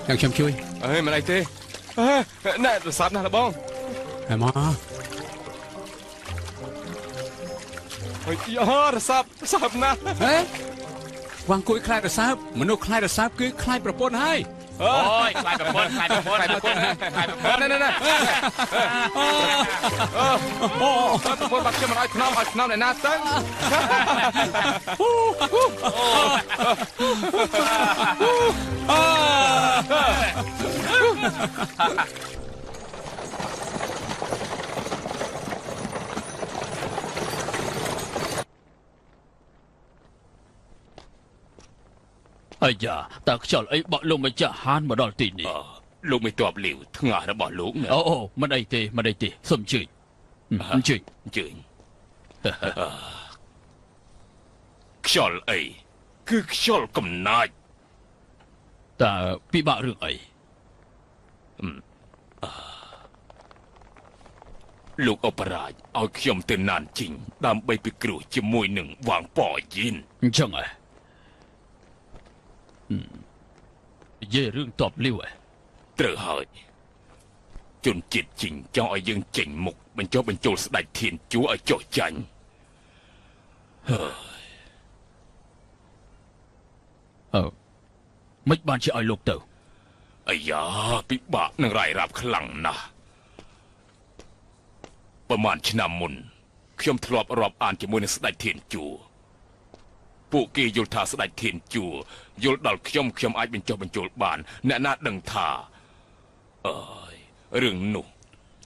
ខ្ញុំជួយ អេមិនអីទេណែរស័ព្ទណាស់លបង ហែមក អើយរស័ព្ទរស័ព្ទណាស់ ហេវងគួយខ្លាចរសើបមនុស្សខ្លាចរសើបគឺខ្លាចប្រពន្ធហើយ អូយខ្លាចប្រពន្ធខ្លាចប្រពន្ធខ្លាចប្រពន្ធខ្លាចប្រពន្ធ ណែណែណែអូប្រពន្ធបាត់ខ្ញុំមិនឲ្យខ្នំឲ្យខ្នំអ្នកណាទៅ អាយ៉ាតើខ្យល់អីបក់លោកម្ចាស់ហានមកដល់ទីនេះ លោកមិនតបលាវថ្ងាសរបស់លោក អូអូមិនអីទេមិនអីទេសូមអញ្ជើញអញ្ជើញ អញ្ជើញខ្យល់អីគឺខ្យល់កំណាច តើពិបាករឿងអី លោកអបរាជឲ្យខ្ញុំទៅណានជីងដើម្បីពិគ្រោះជាមួយនឹងវាងប៉យីន អញ្ចឹងហ៎និយាយរឿងតបលាវហ៎ ត្រូវហើយជនជាតិជីងចង់ឲ្យយើងចេញមុខបញ្ចុះបញ្ចូលស្ដេចធានជួឲ្យចុះចាញ់ អឺមិនបានជាឲ្យលោកទៅ អាយ៉ាពិបាកនឹងរាយរាប់ខ្លាំងណាស់ប្រហែលឆ្នាំមុនខ្ញុំធ្លាប់រាប់អានជាមួយនឹងស្ដេចធានជួពួកគេយល់ថាស្ដេចធានជួយល់ដល់ខ្ញុំខ្ញុំអាចបញ្ចុះបញ្ចូលបានអ្នកណាដឹងថាអើយរឿងនោះ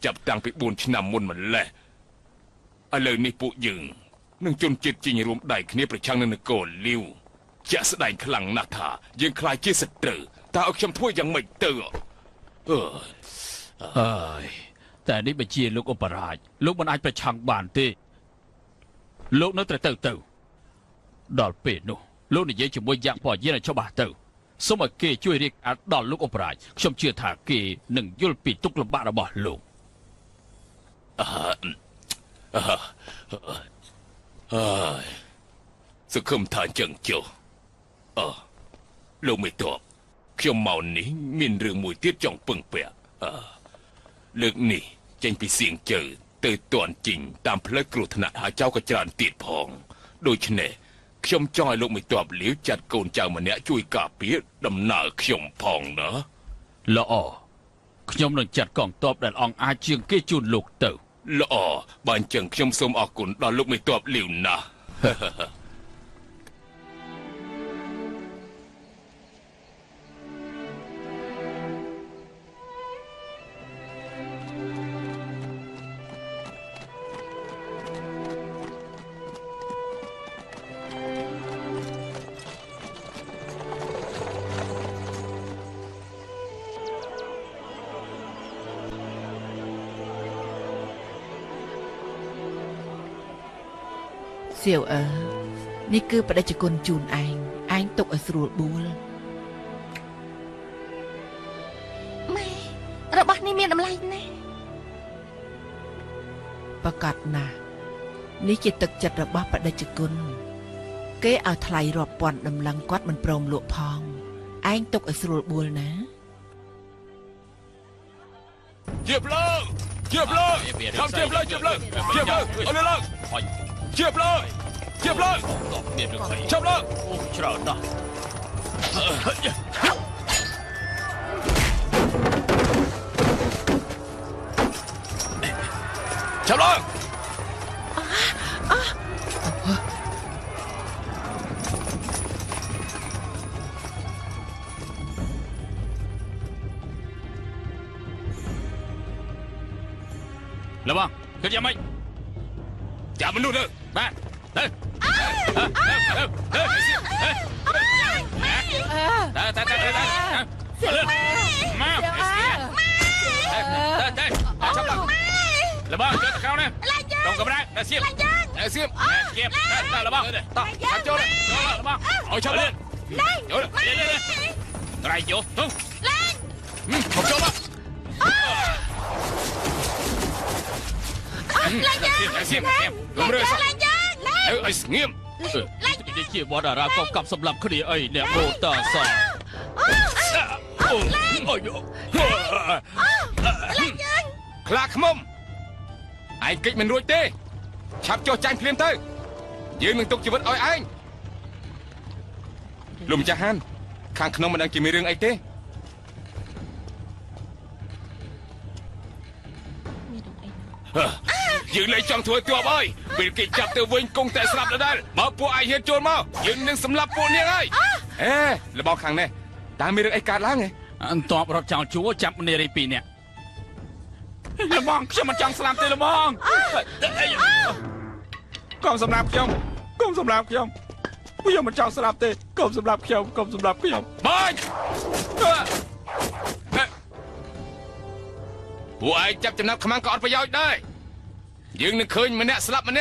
ចាប់តាំងពី4ឆ្នាំមុនម្លេះឥឡូវនេះពួកយើងនឹងជនជាតិជីងរួមដៃគ្នាប្រឆាំងនឹងនគរលាវជាក់ស្ដែងខ្លាំងណាស់ថាយើងខ្លាចជាសត្រូវតើឲ្យខ្ញុំធ្វើយ៉ាងម៉េចទៅអើយតែនេះបើជាលោកឧបរាជលោកមិនអាចប្រឆាំងបានទេលោកនៅតែទៅដល់ពេលនោះលោកនិយាយជាមួយយ៉ាងប៉យានឲ្យច្បាស់ទៅសូមឲ្យគេជួយរៀបដល់លោកឧបរាជខ្ញុំជឿថាគេនឹងយល់ពីទុក្ខលំបាករបស់លោក អើយសង្ឃឹមថាចឹងចុះអឺលោកមេតបខ្ញុំមកនេះមានរឿងមួយទៀតចង់ពឹងពាក់លើកនេះចេញពីសៀងជើទៅតាន់ជីងតាមផ្លូវគ្រោះថ្នាក់ហើយចៅក៏ច្រើនទៀតផងដូច្នេះខ្ញុំចង់ឲ្យលោកមេតបលាវចាត់កូនចៅម្នាក់ជួយការពារដំណើរខ្ញុំផងណា ល្អខ្ញុំនឹងចាត់កងទ័ពដែលអង្គអាចជាងគេជូនលោកទៅ ល្អបើអញ្ចឹងខ្ញុំសូមអរគុណដល់លោកមេតបលាវណាស់ សៀវអើនេះគឺបដិជគុណជូនឯងឯងទុកឲ្យស្រួលបួលម៉ែរបស់នេះមានតម្លៃណាស់ប្រកាសណាស់នេះជាទឹកចិត្តរបស់បដិជគុណគេឲ្យថ្លៃរាប់ពាន់តម្លឹងគាត់មិនព្រមលក់ផងឯងទុកឲ្យស្រួលបួលណា ជាផ្លើជាផ្លើខំជាផ្លើជាផ្លើជាផ្លើអត់លើជាផ្លើជាផ្លើ មានរឿងអី ចាប់ឡើង អូច្រើនណាស់ ចាប់ឡើង លបងគិតយ៉ាងម៉េច ចាប់មនុស្សទៅ បាទទៅទៅទៅទៅមកទៅទៅ ចាប់ឡើង លបងចូលទៅក្រៅនេះដងកម្រាស់ដល់សៀម ដល់សៀម សៀមទៅលបង តោះចាប់ចូល លបង ឲ្យចាប់លឿន ចូលលឿនត្រៃយកទៅ ឡើង មកចូលមក ឡើងយ៉ាង សៀមកុំរើស ឡើងយ៉ាង ឲ្យស្ងៀម នេះជាវត្តអារាមកប់សម្លាប់គ្នាអីអ្នកមោតាស ឡើង អូយ ខ្លាឃ្មុំឯងគេចមិនរួចទេឆាប់ចុះចាញ់ភ្លាមទៅយើងនឹងទុកជីវិតឲ្យឯងលោកម្ចាស់ហានខាងក្នុងមិនដឹងជាមានរឿងអីទេយើងលែងចង់ធ្វើទ័ពហើយពេលគេចាប់ទៅវិញគង់តែស្លាប់ដដែលបើពួកឯងហ៊ានចូលមកយើងនឹងសម្លាប់ពួកនាងហើយអេលបងខាងនេះតើមានរឿងអីកើតឡើងហ៎ អន្តបរត់ចោលជួចាប់នារីពីរនាក់លបងខ្ញុំមិនចង់ស្លាប់ទេលបង កុំសម្លាប់ខ្ញុំកុំសម្លាប់ខ្ញុំខ្ញុំមិនចង់ស្លាប់ទេកុំសម្លាប់ខ្ញុំកុំសម្លាប់ខ្ញុំ បាញ់ពួកឯងចាប់ចំណាប់ខ្មាំងក៏អត់ប្រយោជន៍ដែរយើងនឹងឃើញម្នាក់ស្លាប់ម្នាក់